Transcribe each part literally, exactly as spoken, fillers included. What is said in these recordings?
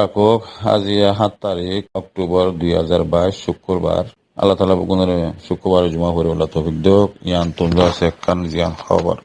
Rakók, aijja háñt tarík Októbar dui házar baic, cúkkurbar. Allah taala beggúnore cúkkurbar juma foribólla toufik douk. Yián tun zasé ekkán ziyán hóbor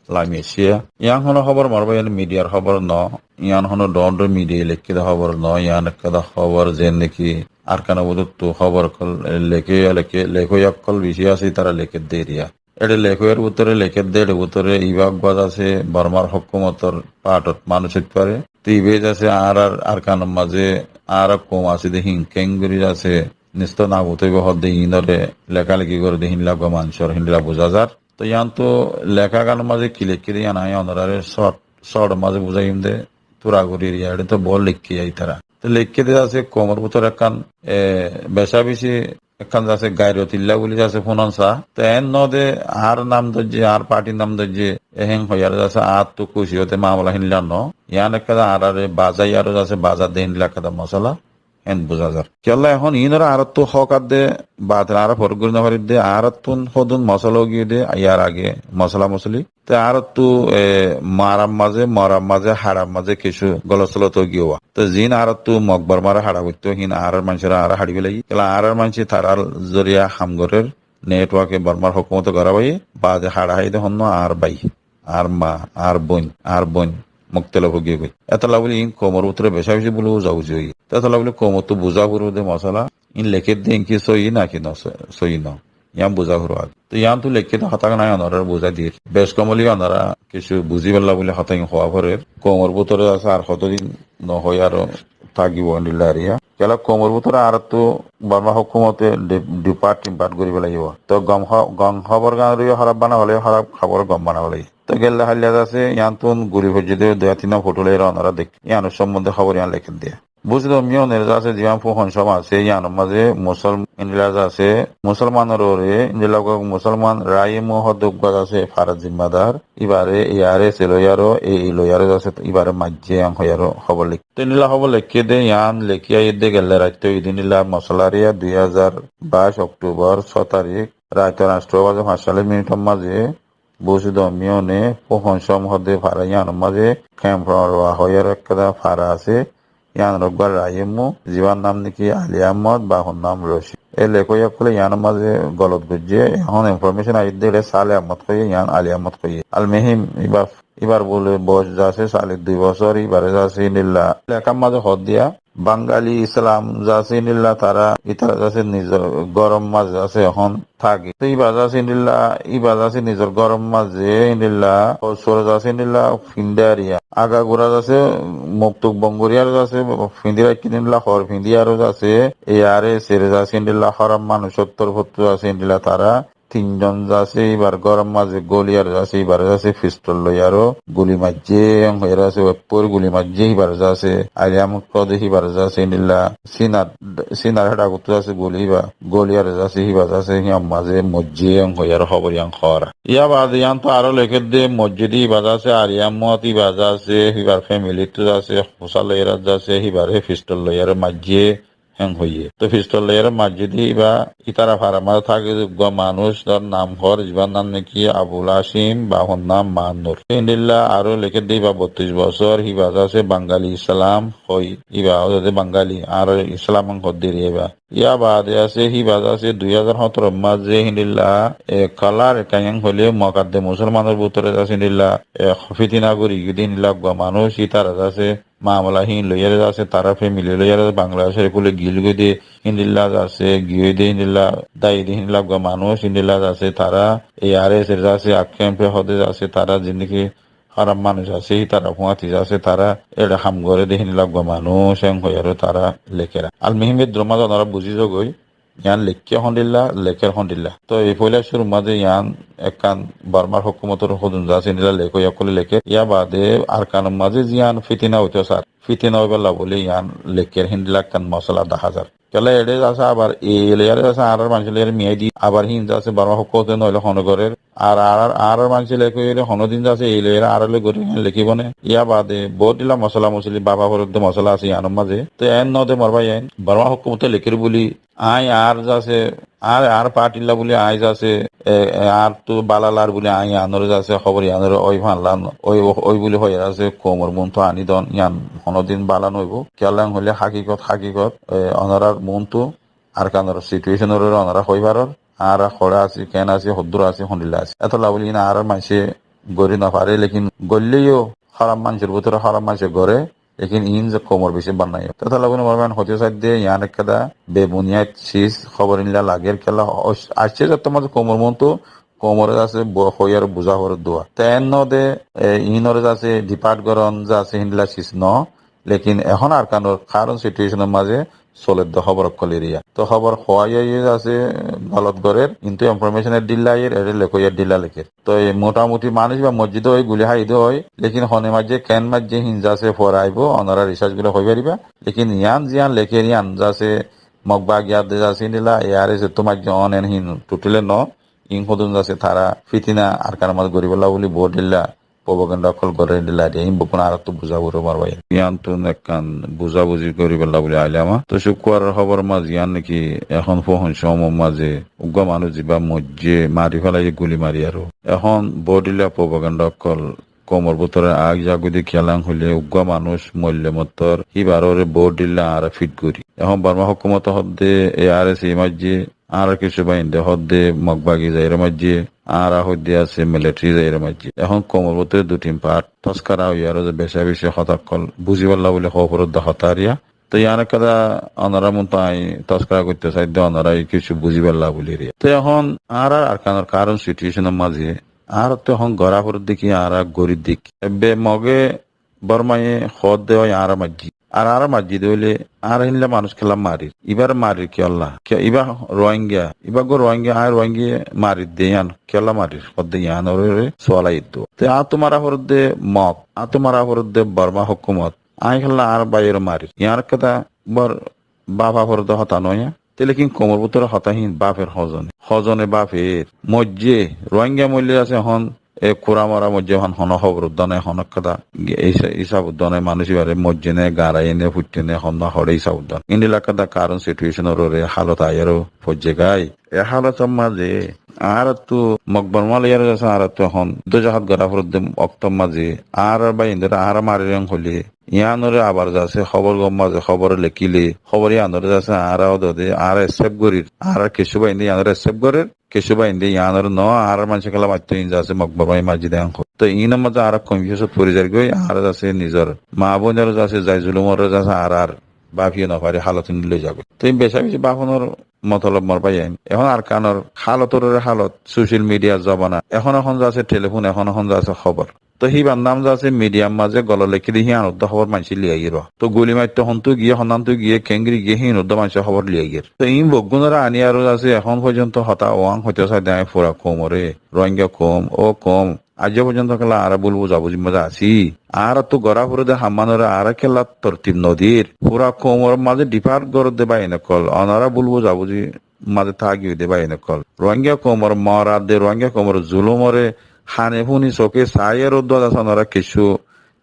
lami aiccí. Yián honó hóbor mor bái, yián midiyar hóbor no. Yián honó dhoóñr dhoóñr midiyaye leikké dé hóbor no. Yián ekká dé hóbor zen niki Arkanor bútottu hóbor ókkol leké, leké, lekóiya ókkol bicí asé, tará leké dé eriya. Ede lekóiyar bútore leké dé, ede bútore ibá uggúa zasé Bormar hókumotor pathot manúic óit fare. Te ibá zasé añárar Arkanor mazé añárar koum asé dé híin keéngorí zasé nisto nabut óibo hoó dé híinore lekáleki goré dé híndilla uggúa manúicor híndilla buzá zar. Te yiántu lekáganor mazé ki leikké dé yián añí onoráre cót, cótor mazé buzáiyum dé, túra gorí eriya, ede to boóut leikké itará. Te leikké dé zasé koumor bútore ekkán, e, becá bicí ekkán zasé gairotilla buli zasé fúnon saá. Te eén no dé añár nam dóijje, añár parthir nam dóijje, ehén hoiyaré zasé añáttu kúci óite mamela híndilla no. Yián ekká dé añáráre bazaiyaré zasé bazar dé híndilla ekká dé mosala. Eén buzá zar. Kiyólla ehón iínoré añáráttu hók adde batil añára forok gorí nofarir dé, añáráttun hódun mosala ói giyé dé, yar age mosala mosoli. Te añáráttu, e, marar mazé, morar mazé, haçar mazé kessú golot solot ói giyé. Te ziín añáráttu Mog Bormaré haça goittó, híin añárar maincóre añára haçi félaiyi. Kiyólla añárar maincé tarár zoriya ham gorér, network e Bormar hókumote gorá báiye, baade haça háiye dé honnúa añár bái, añár maa, añár bóin, añár bóin muktelef ói giyé goi. Etolla buli iín koumor bútore becá bicí buli uzabuzi óiye. Te etolla buli koumottú buzá foribó dé mosala, iín leikké dé iín ki sóiyi náki no só-, sóiyi no. Yián buzá foribó age. Te yiántu leikké dé hotá gán añí onoráre buzái dir. Bec kom óile onorá kessú buzí fela buli hotá iín hoó forer. Koumor bútore asé ar hotodin no hoói aró tákibo endilla eriya. Kiyólla koumor bútore añáráttu Borma hókumote di-, dipart timpart gorí félaibo. Te gom hó-, gom hóbor gán yó hóraf bana félaibo, hóraf hóbor gom bana félaibo. Te gelle háilla zasé, yiántun guli foijjé dé dui ar tin fothó loi onorá deikkó. Yiánor sombonde hóbor yián leikké dé. Busiddo miyonor zasé, zián fúain som asé, yiánor mazé musol-, endilla zasé, musolmanor uore, endilla uggúa musolman Raye Muhod uggúa zasé, fara zimmadar, ibáre A R S loiyaró, A E loiyaró zasé, ibáre maijjé yián hoiyaró hóbor leikké. Te endilla hóbor leikké dé, yián leikké aiyé dé gelle raittó, idin endilla mosola eriya dui házar baic Októbar só tarík, raitor añctó bazé fañc callíc minitor mazé, Busiddo miyone fúain som hoó dé fara yiánor mazé Kemfroa hoiyaró ekkán fara asé, yiánor uggúa Raye Mu, zibár nam niki Ali Ahmod ba honnúa Roci. E lekóiya ókkole yiánor mazé golot goijjé, ehón information aiyé dé ere Sale Ahmod hoiyé, yián Ali Ahmod hoiyé. Almuhim, ibá, ibár bóle boyos zasé sale dui bosór, ibáre zasé endilla lekár mazé hoó dé, Bangali Islam zasé endilla tará, itará zasé nizor góror mazé zasé ehón táke. Te ibá zasé endilla, ibá zasé nizor góror mazé endilla, hosur zasé endilla findé eriya. Agagura zasé muktuk bongoriyaré zasé findí raikké dé endilla, hor findí aró zasé, A R S ere zasé endilla, hóraf manúicor torfóttu zasé endilla tará, tin zon zasé, ibár góror mazé góliyaré zasé, ibáre zasé fistol loiyaró guli maijjé, yián hoiyaré zasé, weppór guli maijjé, ibáre zasé, Ali Ahmod hoó dé, ibáre zasé endilla, sinar, sinar héçagottú zasé guli ibá, góliyaré zasé, ibá zasé, yián mazé moijjé, yián hoiyaró hóbor yián hoór. Yá baade yiántu aró leikké dé, moijjé dé ibá zasé, Ali Ahmod ibá zasé, ibár femilittú zasé, fusá loiyaré zasé, ibáre fistol loiyaré maijjé, héen hoiyé. Te fistol loiyaré maijjé dé ibá, ítara farar mazé táke dé uggúa manúic, tar nam hoór, zibár nam niki Abul Hacim ba honnúa Manur. Endilla aró leikké dé ibá bottic bosór, ibá zasé Bangali Islam hoi, ibá ódde Bangali, añára Islam hoó dé ibá. Yá baade zasé, ibá zasé dui házar hóñtoro mazé endilla, e, kalar ekká yián hoilé mokadde musolmanor bútore zasé endilla, e, fitina gorí giyé dé endilla uggúa manúic, ítara zasé, mamela híin loiyaré zasé, tará femili loiyaré Bangladecór kúle giyói dé, endilla zasé, giyói dé, endilla dái dé, endilla uggúa manúic, endilla zasé, tará A R S er zasé, ak kempe hoó dé zasé, tará zendilla hóraf manúic asé, tará fúañti zasé, tará eçé ham goré dé, endilla uggúa manúic, héen hoiyaró tará leikké. Almuhim, e dór mazé onorá buzí zogói, yián leikké hondilla, lekér hondilla. Toi e foila cúrur mazé yián ekkán Bormar hókumotor hodún zasé endilla lekóiya ókkole lekér. Yá baade Arkanor mazé ziyán fitina óito sar, fitina óibolla bóli yián lekér, héndilla ekkán mosala dahá zar. Kiyólla eçé zasé abar e loiyaré zasé añárar maincór loiyaré miyai di, abar híin zasé Bormar hókumote noóile hone gorér, Ar, ar, ar, ar maincé leké óile honódin zasé ei loiyóre ar loi gorí lekíbo né. Yá bade bout dilla mosola mosoli báfa foredde mosola asé yíanor mazé. Te en no de mor bái en, Borma hókumote lekír buli aññí ar zasé, ar, ar partilla buli aññí zasé, e, e, ar tu bála lar buli aññí yíanore zasé, hóbor yíanore ói fanla no, ói, ói buli hoiyóre zasé, koumor muúntu aní don, yían honódin bála noóibo. Kiyólla hoilé hákikot, hákikot, e, onorár muúntu Arkanor situeconor uore onorá hoi faror, añára hoçé así, keén así, hoddúr así, hondilla así. Etolla buli iín añárar maincé gorí nofaré, lekin goillé yó hóraf maincór bútore hóraf maincé goré, lekin iín ze koumor bicí bonnai. Etolla buli mor bái en hoitó saidde, yián ekkán bebuniyad sis hóbor iínlla lager kiyólla, aiccé zottót mazé koumor muúntu, koumoré zasé bo-, hoiyóre buzá foredde. Te en no de, e, iínore zasé deport goron zasé híndilla sis no, lekin ehón Arkanor current situationor mazé soledde hóbor ókkol eriya. To hóbor hoóiye zasé golot gorér, kintu information e dhilla aiyér, ere lekoiye dhilla lekér. To e motamuti manúic ba mosjide ói guli háiye de ói, lekin hone maijjé, keén maijjé, hín zasé fore aibó, onorá research gorí hoi faribá. Lekin yián ziyán lekér yián zasé Mog bagi adde zasé híndilla, e ar es e to maijjé on en hín totally no. Iín hodún zasé tará fitina Arkanor mazé goríbolla buli bout dhilla propaganda ókkol gorér endilla diya, iín beggún añáráttu buzá foribó mor bái. Yiántun ekkán buzábuzi goríbolla buli ailám. Toh cúkkubar hóbor mazé yián niki ehón foóñic somor mazé uggúa manúic zibá moijjé, mari félaiyé guli mari aró. Ehón bout dhilla propaganda ókkol koumor bútore aái zagói de kiyólla hoilé uggúa manúic moille mottor híbarore bout dhilla añára fit gorí. Ehón Borma hókumote hoódde e ar es e maijjé, añárar kessú báinde hoódde Mog bagi zaiyóre maijjé, añára hoódde asé military zaiyóre maijjé. Ehón koumor bútore dui tin part toskara óiyaró ze beca beci hotá ókkol buzíbolla buli hoó foredde hotá eriya. Te yián ekkán onorár muúntu aññí toskara goittó saidde onorá kessú buzíbolla buli eriya. Te ehón añárar Arkanor current situationor mazé añáráttu ehón gorá foredde ki, añára gorí de ki. Ebbe Moge Bormaye hoódde ói añára maijjí. Ar añára maijjí de óile añára híndilla manúic kiyólla marir. Ibáre marir kiyólla? Kiyó-, ibá Rohingya. Ibá uggúa Rohingya, aññí Rohingya marir de yián. Kiyólla marir? Hoódde yiánoré sual aiyér de. Te añáttu mara foredde Mog, añáttu mara foredde Borma hókumot. Aññí kiyólla añár báiyoré marir? Yián ekkán bor báfa foredde hotá noó. Te lekin koumor bútore hotá hín báfer hozone. Hozone báfer. Moijjé, Rohingya moille asé ehón e kura mora moijjé, ehón honó hóbor uddá nái, honó ekkán hísa-, hísab uddá nái, manúic ibáre moijjé né, gañraiyé né, fuitte né, honnúa hoçé hísab uddá nái. Endilla ekkán current situationor uore hálot aiyóre foijjé goi. E hálotor mazé añáráttu Mog Borma loiyóre zasé añáráttu ehón dójahad gorá foredde októr mazé añárar báiyaindóre añára marir hoilé yiánoré abar zasé hóbor gom mazé hóbor lekíle, hóbor yiánoré zasé añára ódode, añára accept gorír, añárar kessú báiyainde yiánoré accept gorér, kessú báiyainde yiánoré noó, añárar maincé kiyólla maitto, iín zasé Mog Bormaye maijjí de yián hoór. Te iínor mazé añára confuse ot fori zair goi, añára zasé nizor maa bóinoré zasé zai zulumoré zasé añára ar báfi nofarir hálot ot loi zagói. Te iín beca beci báfonor motolob mor báiyain. Ehón Arkanor hálotoré hálot, social media zobana. Ehón ehón zasé telefón, ehón ehón zasé hóbor. Te híbar nam zasé midiyar mazé golot lekí de híyan uddá hóbor maincé loi aiyér. Te guli maitto hontú giyé, honnantú giyé, keéngori giyé hín uddá maincé hóbor loi aiyér. Te iín beggúnoré aní aró zasé ehón foijjonto hotá uán hoitó saidde aññí fura koumoré, Rohingya koum, ó koum, aijjó foijjonto kiyólla añára búl buzabuzir mazé así. Añáráttu gorá foredde hammánoré añára kiyólla tortib nodir. Fura koumor mazé divide gorédde báiyain ókkol, onorá búl buzabuzir mazé táki óide báiyain ókkol. Rohingya koumor moradde, Rohingya koumor zulumoré hane fúni soké saiyóre uddá zasé onorá kessú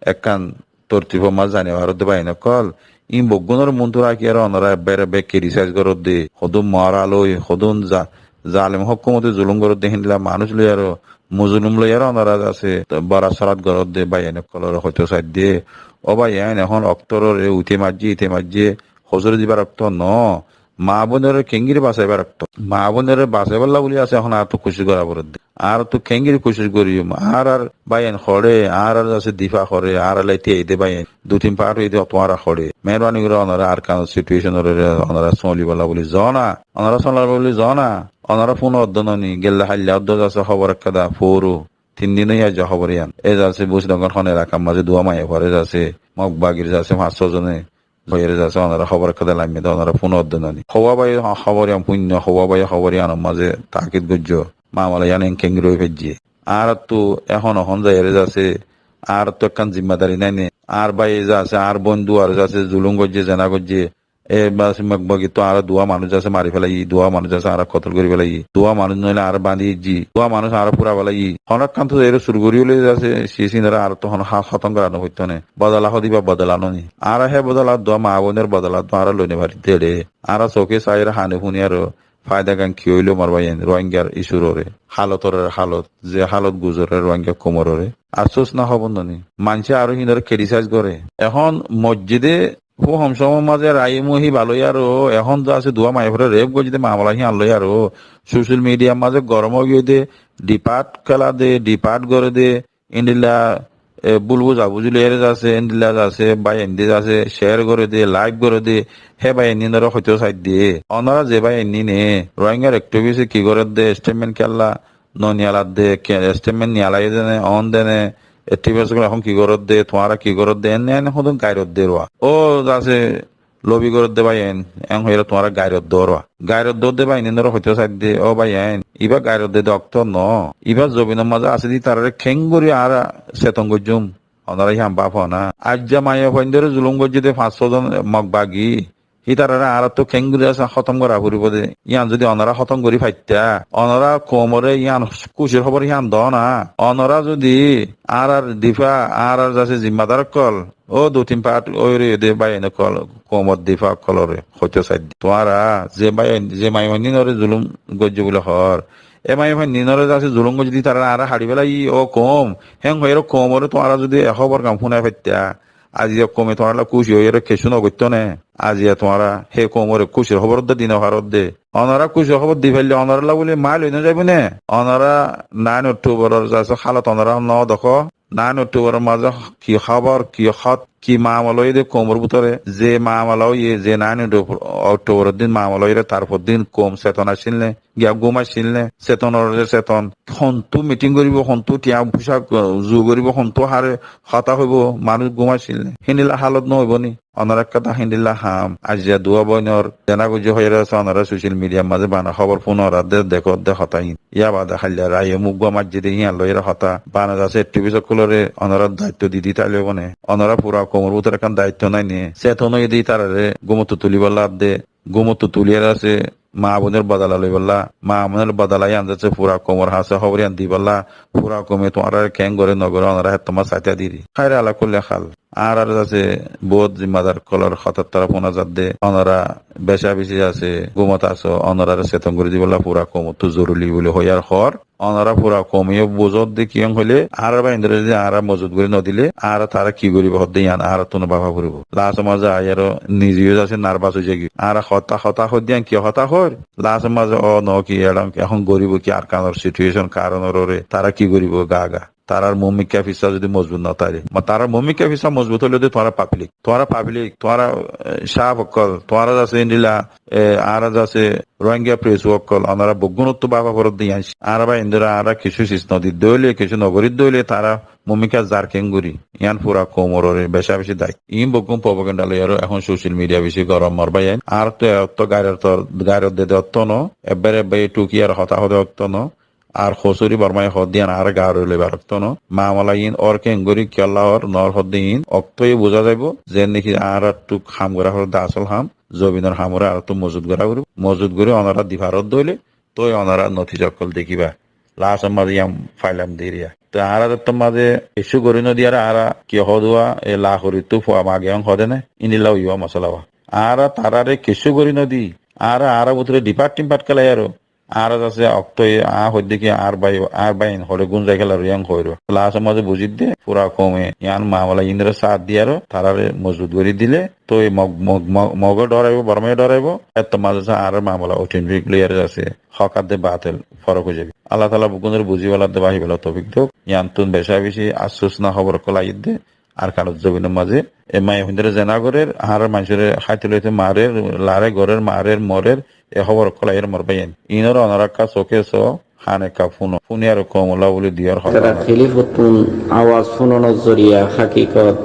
ekkán tortibor mazé zani faródde báiyain ókkol. Iín beggúnor muúntu rakíyaré onorá ebbere bek criticize goródde, hodún mora loi, hodún za-, zalem hókumote zulum goródde, híndilla manúic loiyaré, mozulum loiyaré onorá zasé bora sorat goródde báiyain ókkoloré hoitó saidde. Ó báiyain, ehón oktororé uite maijjé, ite maijjé, hozure dibar okto noó. Maa bóinoré keéngori basaibar okto. Maa bóinoré basaibálla buli zasé ehón añáráttu kucíc gorá foredde. Añáráttu keéngori kucíc goijjum. Añárar báiyain hoçé, añárar zasé difa hoçé, añárálla tíaide báiyain. Dui tin part óide tuáñra hoçé. Meherbani gorí onorá Arkanor situationoré onorá sólibolla buli zona. Onorá sólibolla buli zona. Onorá fúno uddá noní, gella hailla uddá zasé hóbor ekkán foro. Tin din óiye aijja hóbor yián. E zasé Busidongor hon elakar mazé duwa maiyafuare zasé, Mog bagir zasé fañs só zone. Hoiyére zasé, onorá hóbor ekkán laimé de, onorá fúno uddá noní. Houwa báiye hóbor yián fúinno, houwa báiye hóbor yiánor mazé takit goijjó. Mamala yián en keéngori ói faijjé. Añáráttu ehón ehón zaiyére zasé, añáráttu ekkán zimmadari nái né. Añár báiye zasé, añár bóin duware zasé, zulum goijjé, zena goijjé. E bas Mog Bogittú añára duwá manúic asé mari félaiyi, duwá manúic asé añára kotol gorí félaiyi, duwá manúic noóile añára bañdí diyí, duwá manúic añára fura félaiyi. Honó ekkán tó eçé cúru gorí óile asé, si sinóre añárattú honó há-, hótom gorá nofoittóu né. Bodola hó diba, bodola noní. Añára hé bodola duwá maa boinor bodola duwá añára loi nofarí dé eçé. Añára soké saiyóre hane fúniyóre fáida gán ki óilo mor báiyain, Rohingyar icuroré, hálotoré hálot, ze hálot guzorer Rohingya koumororé. Afsús ná hóbor noní. Maincé aró hínoré kiritisaiz goré. Ehón mosjide hú homsomor mazé raiyé muhí baloiyaró, ehón ze asé duwá maiyafuaré rep goijjé dé mamala híyan loiyaró, social midiyar mazé gorom óigiyoi dé, dipart kéla dé, dipart goré dé, endilla, e, bul buzabuzi loiyaré zasé, endilla zasé, báiyaindí zasé, cér goré dé, laif goré dé, hé báiyaindínoré hoitóu saidde. Onorá ze báiyaindí né, Rohingyar ekthibise ki goré dé, esthétment kélla, no niyaladdé, ke-, esthétment niyalaiyé dé né, on dé né, ekthibis ókkol ehón ki goródde, tuáñra ki goródde, enne enne hodún gairot dé ruwa. Ó zasé lobi goródde báiyain, en hoiyóre tuáñra gairot dé ruwa. Gairot dódde báiyain, ennóre hoitóu saidde, ó báiyain, ibá gairot dé dé októr noó. Ibá zobinor mazé asé dé ítararé keéngorí añára seton goijjúm. Onorá híyan báfo ná. Aijja maiyafuaindóre zulum goijjé dé fañs sózon Mog Bagi, hítararé añáráttu keéngorí asé hótom gorá foribóu dé. Yían zudi onorá hótom gorí faittá, onorá koumoré yían kúcir hóbor hían doó na. Onorá zudi añárár difa, añárár zasé zimmadar ókkol, ó dui tin part ói roiyé dé báiyain ókkol, koumor difa ókkoloré hoitóu saidde. Tuáñra ze báiyain, ze maiyafuaindínoré zulum goijjó buli hoór, e maiyafuaindínoré zasé zulum goijjé dé ítararé añára haçi félaiyi, ó koum, héen hoiyóre koumoré tuáñra zudi e hóbor gán fúnai faittá, aziya koume tuáñrálla kúci óiyore kessú nogoittóu né. Aziya tuáñra hé koumoré kúcir hóbor dé di nofaródde. Onorá kúcir hóbor di faille onorálla bóli mail ói nozaibóu né? Onorá nain Okthoboror zasé hálot onorá nodekó. Nain Okthoboror mazé ki hóbor, ki hot, ki mamala óiye dé koumor bútore, ze mamala óiye, ze nain Okthoboror din mamala óiye, tarfor din koum seton accíl né? Giya gúm accíl né? Setonor seton. Hontú miting goríbou, hontú tiañ fucá, uh, zu goríbou, hontú hare hotá hoibou, manúic gúm accíl né? Héndilla hálot nóoibou ni? Onorá ekkán héndilla ham. Aijja duwá boinor zena goijjé hoiyóre asé, onorá social midiyar mazé bana hóbor fúnor adde dekór dé hotá hín. Yá bade háilla raiyé muk gúa maijjé dé híyan loiyóre hotá bana zasé, ekthibis ókkolóre onorá daittó di dí táile óibo né? Onorá fura koumor bútore ekkán daittó nái né? Seton óiye dé ítararé gúmottu tulíbolla adde gúmottu tuliyóre asé, maa boinor bodola loibolla, maa boinor bodola yían zasé fura koumor hañsé hóbor yían dibolla, fura koume tuáñráre keén goré nogoré onorá héttomá saitá diri. Háire, ala kulli hál, añárar zasé bout zimmadar ókkolor hotár tara fúna zadde, onorá becá becí zasé gúmot asó, onoráre seton gorí dibolla fura koumottú zoruri buli hoiyar hoór. Onorá fura koume yó buzódde kiyólla hoilé, añárar báiyaindóre zudi añára mozbut gorí nodilé, añára tará ki goríbou hoódde yían añáráttu báfa foribóu. Lasor mazé aiyóre nize yó zasé narvas ói zaigói. Añára hotá, hotá hoódde yían ki hotá hoóir? Lasor mazé ó noó ki, eçé ehón goríbou ki, Arkanor situyécon karon oré tará ki goríbou gaa gaa. Tarár muúmikká fissá zudi mozbut notáile, ma tarár muúmikká fissá mozbut óile dé tuáñra pablik, tuáñra pablik, tuáñra, e, cáf ókkol, tuáñra zasé endilla, e, añára zasé Rohingya pres ókkol, onorá beggúnottú báfa foredde yían. Añára báiyaindóre añára kessú sis nodidde óile, kessú nogorídde óile, tará muúmikká zar keéngorí? Yían fura koumororé becá becí daittó. Iín beggún propaganda loiyaró ehón social midiya becí gorom mor báiyain. Añáráttu e ottó gairot, gairot dede ottó noó, ebbáre ebbáre thukiyaré hotá hoóde ottó noó. Ar hosúri Bormáye hoódde yían añára gañre loibar ottó noó. Mamala iín ór keéngorí, kiyólla ór, noór hoódde iín októye buzá zaibou. Zeén néki añáráttu ham gorá foredde asól ham, zobinor hamoré añáráttu mozbut gorá foribóu. Mozbut gorí onorá di faródde óile, tói onorá notija ókkol dekíba. Lasor mazé yían failam deriya. Te añára zettór mazé kessú gorí nodiyaré añára ki hoódde, e Lahorittú fua mage yón hoóde né, endilla óiye mosola. Añára taráre kessú gorí nodi, añára añárar bútore dipart timpart kélaiyaró, añára zasé októye añá hoóidde ki añár bái, añár báiyain hoçé gúm zai kélar yían hoóir. Lasor mazé buzídde fura koume yían mamala iínoré sát diyaró, taráre mozbut gorí dilé, tói Mog, Mog, Mog, Mogé dhóraibou, Bormáye dhóraibou, héttor mazé zasé añárar mamala otomentik loiyaré zasé hók adde batel fórok ói zaibói. Allah taala beggúnoré buzíbolla adde báfibolla toufik douk. Yíanttún becá becí afsúsna hóbor ókkol aiyédde, Arkanor zobinor mazé e maiyafuaindóre zená gorér, añárar maincóre háito loite marer, larái gorér, marer, morer, e hóbor ókkol aiyér mor báiyain. Iínoré onorá ekká sóke soó, hane ekká fúno. Fúniyaré koumolla bóli diyór hotá. Tará kelifottún awaz fúnonor zoriya hákikot,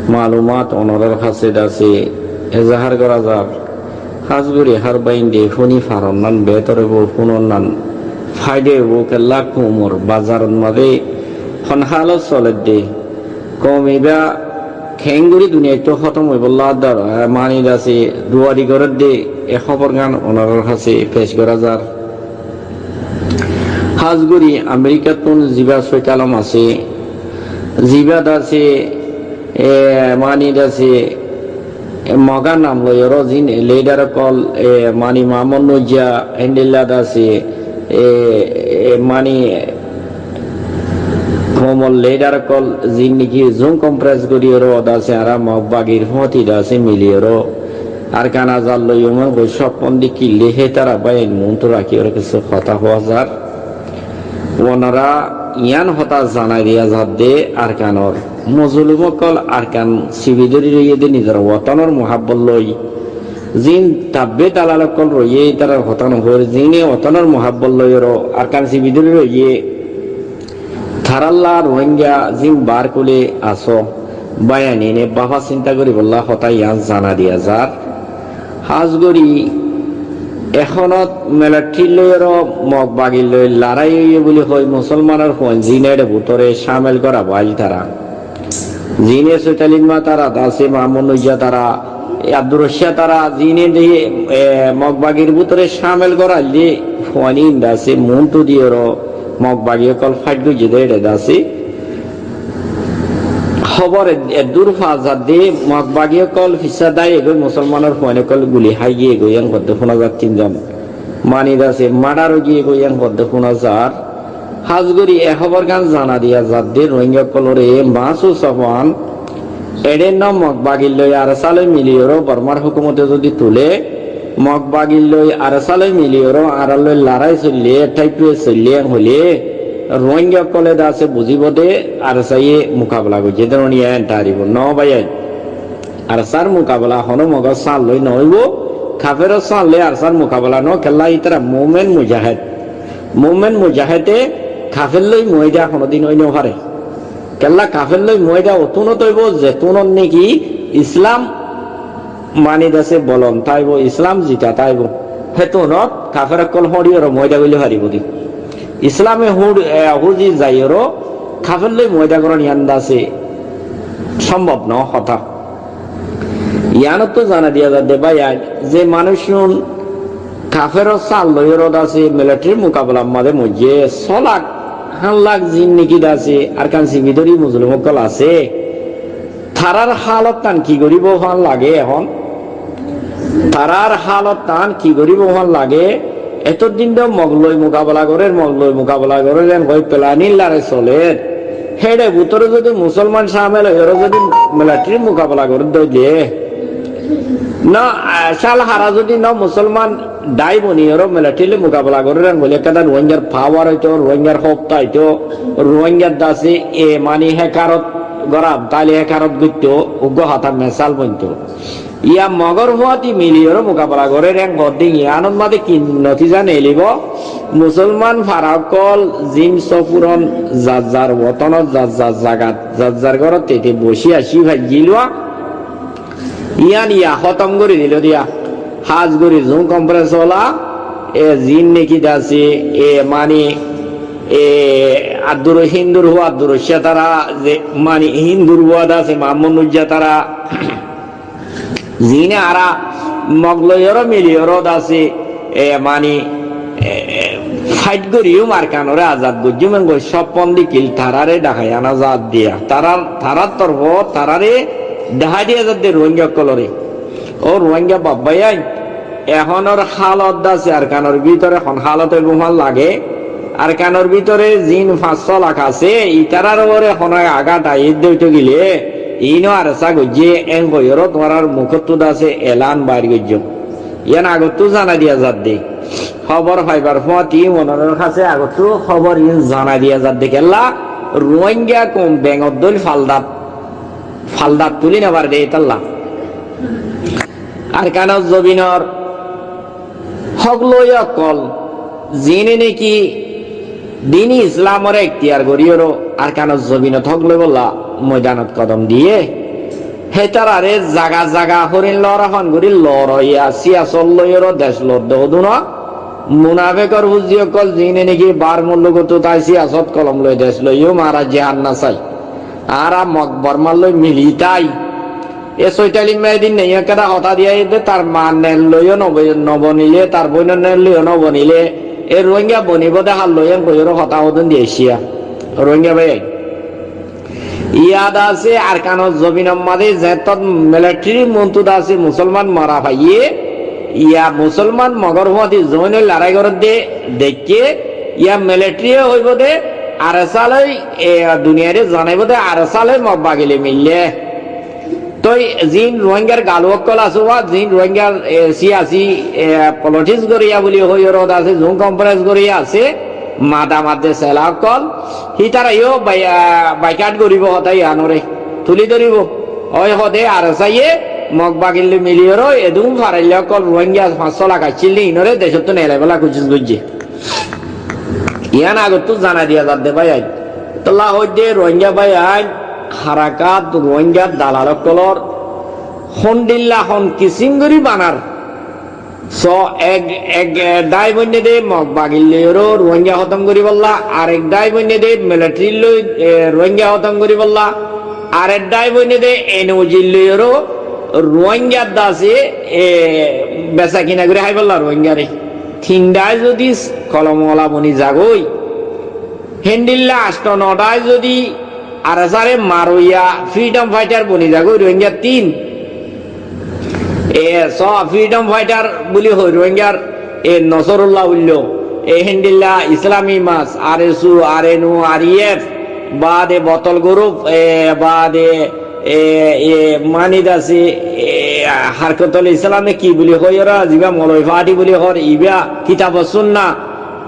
malumat onorár hañsé dasé ezahar gorá zar. Hás gorí hár báiyainde fúni faronnan beétor óibou, fúnonnan faida óibou, kiyólla koumor bazarot mazé hon hálot soledde. Koum ibá Keéngorí duniyaittú hótom óibollá dor, e, mani dase duwari gorédde e hóborgán onorár hásé pec gorá zar. Hás gorí Amerikáttún zibá Sóitalom asé, zibá dase, e, mani dase, e, Mogár nam loiyóre zin lidar ókkol, e, mani Mahamud Nuijja, héndilla dase, e, e, mani koumor lidar ókkol zin niki zun konfrens goríyoré dase añára Mog bagir fúañti dase miliyóre Arkan azad loiyóre goi sóppon dekíle hé tará báiyain muúntu rakíyoré kessú hotá hoó zar. Onorá yián hotá zanai diya zadde Arkanor mozolum ókkol Arkan sibi dóri roiyé dé nizor wotonor muhábbot loi. Zin tabbe dalal ókkol roiyé, ítarar hotá nohoór, zine wotonor muhábbot loiyóre Arkan sibi dóri roiyé. Tarálla Ruáinga zin baár kúle asó, báiyain ine báfa sinta goríbollá hotá yián zana diya zar. Hás gorí ehónot miletari loiyóre Mog bagir loi larái óiye buli hoi musolmanor fuain zine éçe bútore cámil gorá báil tará. Zine Sóitalom tará, dase Mahamud Nuijja tará, Abdur Roccá tará, zine de, e, Mog bagir bútore cámil goráille fuain in dase muúntu diyoré Mog bagi ókkol fáit goijjé dé éçe dase. Hóbor e-, eddúr fa zadde Mog bagi ókkol fissá dáiye goi musolmanor fuain ókkol guli háiye goi yián hoddé fúna zar tin zon. Mani dase mardar óiye goi yián hoddé fúna zar. Hás gorí e hóborgán zana diya zadde Ruáinga ókkolóre mahsus óibo. Eçé no Mog bagir loi ARSA loi miliyóre Bormar hókumote zodi tulé, Mog bagir loi ARSA loi miliyóre añárar loi larái soille, táipe soille, en hoilé Ruáinga ókkolé dase buzíbo dé ARSA ye mukabela goijjé dé noniya en taribo no báiyain. ARSAr mukabela honó Mogor sáñt loi noóibo, kaferor sáñt loi ARSAr mukabela no, kiyólla ítara mumin mujahed. Mumin mujahede kafer loi muáhida honódin ói nofaré. Kiyólla kafer loi muáhida otúnot óibo, zetúnot niki Islam mani dase bolon táibo, Islam zita táibo. Hétunot kafer ókkol hóñçiyoré muáhida goillé faribó dé. Islame húr-, e, húzi zaiyoré kafer loi muáhida gorón yián dase cómbob no hotá. Yiánottú zana diya zadde báiyain, ze manúiccún kaferor sáñt loiyóre dase militarir mukabelar mazé moijjé, só lak, háñt lak zin niki dase Arkan sibi dóri mozolum ókkol asé, tarár hálottan ki goríbo fán lage ehón? Tarár hálottan ki goríbo fán lage? Etóddin dé Mog loi mukabela gorér, Mog loi mukabela gorér, en hoi planin lare solér. Héçe bútore zodi musolman cámil óiyoré zodi militarir mukabela gorér dé óile, no, a, cál hara zodi no musolman dái boniyoré militarir loi mukabela gorér, en hoilé ekkán Ruáingar pawar óito, Ruáingar hóbta óito, Ruáingar dase e mani hékarot gorán, táile hékarot goittó, uggúa hotá mesal bointo. Yá Mogor fúañti miliyóre mukabela gorér en hoddé yiánor mazé ki notija neelibo? Musolman fara ókkol zin sófuron zar zar wotonot, zar zar zagat, zar zar górot tete boci ací faijjílua. Yián yá hótom gorí dilo diya. Hás gorí zun konferens óla, e zin niki dase, e mani, e Abdur, Hindur fua Abdur Roccá tará, ze mani Hindur fua dase Mahamud Nuijja tará, zine añára Mog loiyoré miliyóre dase, e, mani, e, e, fáit goríyum Arkanoré azad goijjúm, en hoi sóppon dekíl, taráre dhahái ana zar diya. Tarár, tarár torfót taráre dhahái diya zadde Ruáinga ókkolóre. Ó Ruáinga baf báiyain, ehónor hálot dase Arkanor bútore hon hálot óibo fán lage? Arkanor bútore zin fañs só lak asé, ítarar uore honó agat aiyédde óito gile, iíno ARSA goijjé, en hoiyoré tuáñrar mukóttu dase elan bair goijjó. Yián agottú zanai diya zadde. Hóbor faibar fúañti onorár hásé agottú hóbor iín zanai diya zadde. Kiyólla, Ruáinga koum beñgor dóil faldat, faldat tulí nofaré dé ítalla. Arkanor zobinor hók loiya ókkol, zine niki dini Islamoré ektiyar goríyoré Arkanor zobinot hók loibolla moidanot kodom diyé, hétararé zaga zaga horin lorahon gorí loroiya siyasot loiyoré dec lodde hodún. Munafekor fuzi ókkol zine niki bar mullukottu tái siyasot kolom loi dec loiyó, añára jihad nasai. Añára Mog Bormar loi mili tái, E Soitali Maidin ne ekkán hotá diya de, tar ma ner loiyó no bo-, no bonile, tar boinor ner loiyó no bonile, e Rohingya bonibo de hál loiyó hoiyóre hotá hodún diya aiccé. Rohingya bái, iyá de asé Arkanor zobinor mazé zeñttót militari muntu de asé Musolman mora faiyé, iyá Musolman Mogor fúañti zobinot larái gorér de deikké, iyá militari ye hoibó de, ARSA loi, e, duniyare zanaibó de, ARSA loi Mog bagile mille. Toi ziín Rohingyar galu ókkol asé ba, ziín Rohingyar, e, siyasi, e, politics goríya buli hoiyóre de asé, zun conference goríya asé, mada madde sela ókkol, hítara yó bai-, a, boycott goríbo hotá iánore, tuli dóribo. Ói hode ARSA ye Mog bagile miliyóre edún farailla ókkol Rohingya fañs só lak aiccíl de iínore decóttu nelaibálla kucíc goijjé. Ián agottú zanai diya zadde bái ain. Tolla hoidde Rohingya bái ain, harakat Rohingya dalal ókkolor hondilla hon kisím gorí banar. So ek, ek, e, dái boinne de Mog bagil loiyóre Rohingya hótom goríbolla, arek dái boinne de militari loi, e, Rohingya hótom goríbolla, arek dái boinne de NUG loiyóre Rohingya de asé, e, besa kina gorí háibolla Rohingyare. Tindái zodi kolomola boni zagói, héndilla asto nodái zodi ARSA re maroiya freedom fighter boni zagói Rohingyar tin. E, so freedom fighter buli hoi Rohingyar, e, Nosorullah uilló, e, héndilla Islami mas, RSO, RNO, REF, baade Botol group, e, baade e, e, mani de asé, e, Harkatul Islam e ki buli hoór, ora ziba Moloi party buli hoór, iba Kitab o Sunna.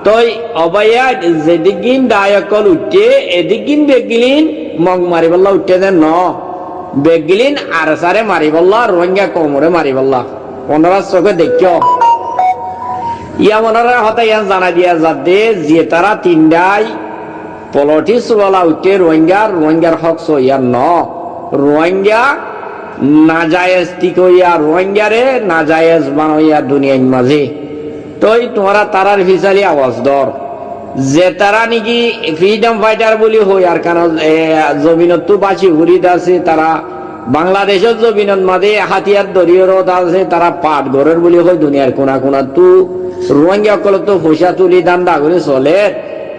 Toi o bái ain, zedíggín dái ókkol uiththé, edíggín beggílin Mog maribólla uiththé de no. Beggílin ARSA re maribólla, Rohingya koumore maribólla. Onora sóke deikkó. Iyan onora hotá iyan zanai diya zadde, zitará tindái politics wala uiththé Rohingyar, Rohingyar hók sóiya no. Rohingya nazayez tikoiya, Rohingyare nazayez banoiya duniyair mazé. Toi tuáñra tarár fisali awaz dór. Ze tará niki freedom fighter buli hoi Arkanor, e, zobinottú báci furi de asé, tará Bangladecór zobinor mazé hátiyar dóri ro de asé, tará path gorér buli hoi duniyair kuna kunattú Rohingya ókkolottú foicá tuli danda gorí solér.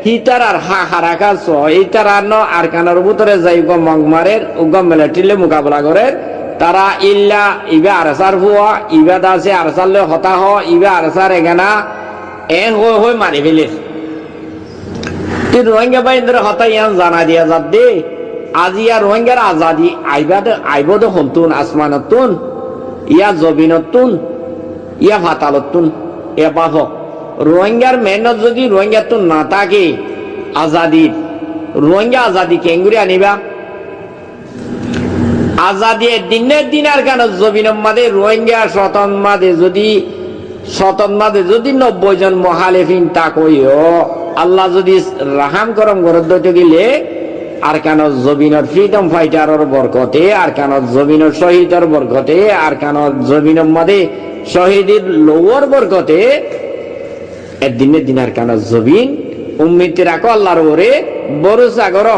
Hítarar ha-, harakat só, hítarar no Arkanor bútore zai uggúa Mog marer, uggúa militari loi mukabela gorér, tará illa iba ARSA r fua, iba de asé ARSA r loi hotá hoó, iba ARSA r egana, en hoi hoi mari féler. Te Rohingya báindore hotá iyan zanai diya zadde, aziya Rohingyar azadi aiba de, aibó de hontún, asmanottún, ya zobinottún, ya fatalottún, ya báfo. Rohingyar mehénnot zodi Rohingyattún no táke, azadi, Rohingya azadi keéngorí aníba? Azadi eddin ná eddin Arkanor zobinor mazé Rohingya cótot mazé zodi, cótot mazé zodi nobboi zon muhalefin tákoiyo, Allah zodi rahám koróm gorédde óito gile, Arkanor zobinor freedom fighter or borkote, Arkanor zobinor cóhidor borkote, Arkanor zobinor mazé cóhidi louwar borkote, eddin ná eddin Arkanor zobin, ummit rakó Allar uore, bórosa goró.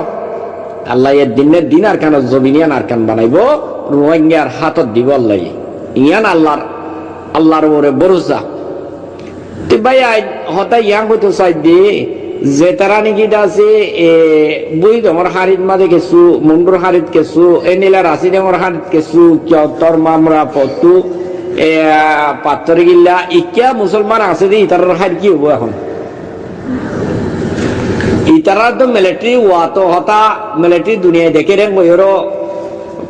Allaye eddin ná eddin Arkanor zobin iyan Arkan banaibó, Rohingyar hátot dibó Allaye. Iyan Allar, Allar uore bórosa. Te bái, añí hotá iyan hoitó saidde, ze tará niki de asé, e, Bui Dongor háñrit mazé kessú, Mundur háñrit kessú, endilla Rasi Dongor háñrit kessú, Kiyóttor, Mamra, Fottú, e, Pattóri Gilla, ikká Musolman asé de, itarar háil ki óibo ehón? Itarar to militari wá to hotá, militari duniyai deké de, hoiyóre,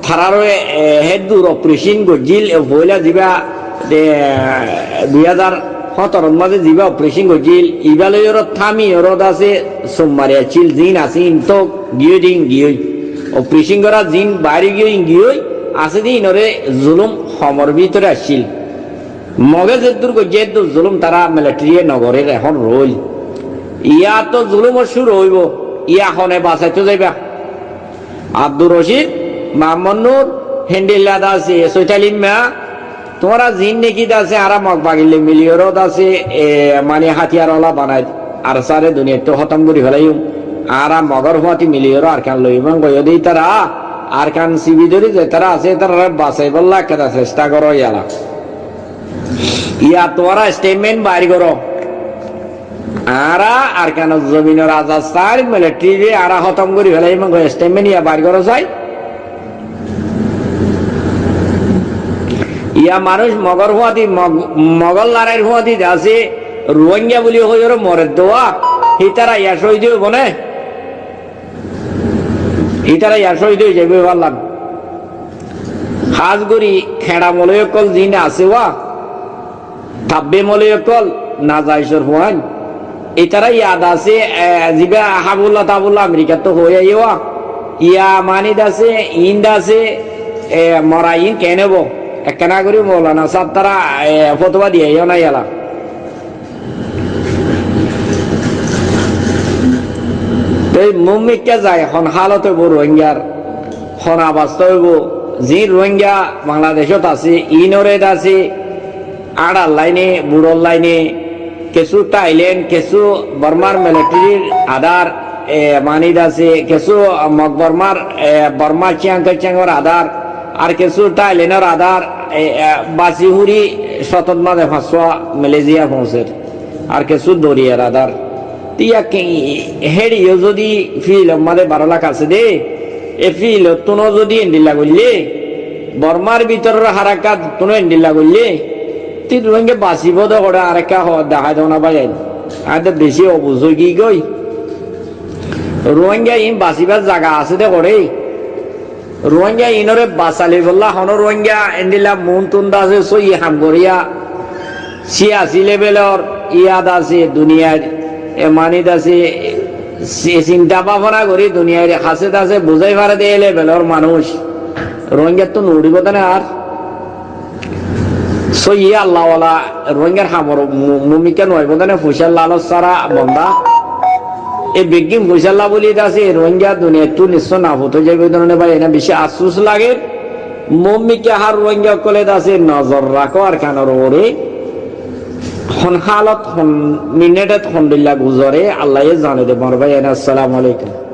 tarár, e, héddur operation goijjíl, e, foila ziba, e, dui házar hóñtoror mazé ziba operation goijjíl, iba loiyóre támiyóre de asé, sum mari accíl, ziín asé, iín to giyói de iín giyói. Operation gorá ziín baári giyói, iín giyói, asé de iínore zulúm homor bútore accíl. Mogé zeddur goijjé, eddur zulúm tará militariye nogorér, ehón roil. Iyá to zulúmor cúru óibo, iyá hone basaitó zaiba? Abdur Rocid, Mahammod Nur, héndilla de asé, Soital Imma, tuáñra ziín niki de asé, añára Mog bagil loi miliyóre de asé, e, mani hátiyar ola banair, ARSA re duniyaittú hótom gorí félaiyum. Añára Mogor fúañti miliyóre Arkan loiyum hoiyé de ítara, Arkan sibi dóri zetará asé, ítararé basaibólla ekkán cestá goró yala. Yá tuáñra steinment bair goró. Añára Arkanor zobinor azad sair militari añára hótom gorí felaiyum, steinment yá bair goró sai. Yá manúic Mogor fúañti, Mog-, Mogor lorair fúañti de asé, Ruáingga buli hoiyóre morer de, ítara yá cóhid óibo né? Ítara yá cóhid ói zaibói fán. Hás gorí keñça moloi ókkol ziín asé wá, tabbe moloi ókkol, nazaicor fuain. Ítara yá de asé, e, zibá hábulla tábulla Amerikattú hoói aiyé wá. Yá manit asé, iín de asé, e, mora iín keén óibo? Ekkána gorí moulana sáb tará, e, fótowa diyaiyé na yala. Te muúmikká zai hon hálot óibo Ruáinggar, hon abastá óibo, ziín Ruáingga Bangladecót asé, iínoré de asé, áñçar laine, buçor laine, kessú Thailand, kessú Bormar militarir adár, e, manit asé, kessú Mog Bormar, e, Bormar Chiang Kai-shekor adár, ar kessú Thailandor adár, e, e, basi húri cótot mazé fañswá Malaysia foóñser. Ar kessú doriyar adár. Te yá ki, héçe yó zodi fíilor mazé baró lak asé dé, e fíilottún ó zodi endilla goillé, Bormar bútoror hárakat ottún ó endilla goillé, te Ruáingga basibó de hoçé añára ekká ho-, dahái dóna báiyain. Añára de beci obuz ói giyói. Ruáingga iín basibár zaga asé de hoçé. Ruáingga iínoré basai loibolla honó Ruáingga endilla muúntun de asé sóiyi ham goríya, siyasi lebelor yá de asé duniyair, e, manit de asé, si-, sinta báfona gorí duniyair hásé de asé buzái fare de e lebelor manúic Ruáinggattú no uçíbo de né ar. Sóiyi Allawala Ruáinggar hamor mu-, muúmikká no aibó de né, fuicár laloc sára bondá. E beggín fuicálla buli de asé, Ruáingga duniyaittú nissó nafut ói zaibói de né bái, ena beci afsús lager. Muúmikká hár Ruáingga ókkolé de asé nozor rakó Arkanor uore. Hon hálot, hon minétet, hondilla guzore, Allaye zane de mor bái, ena. Assalamu alaikum.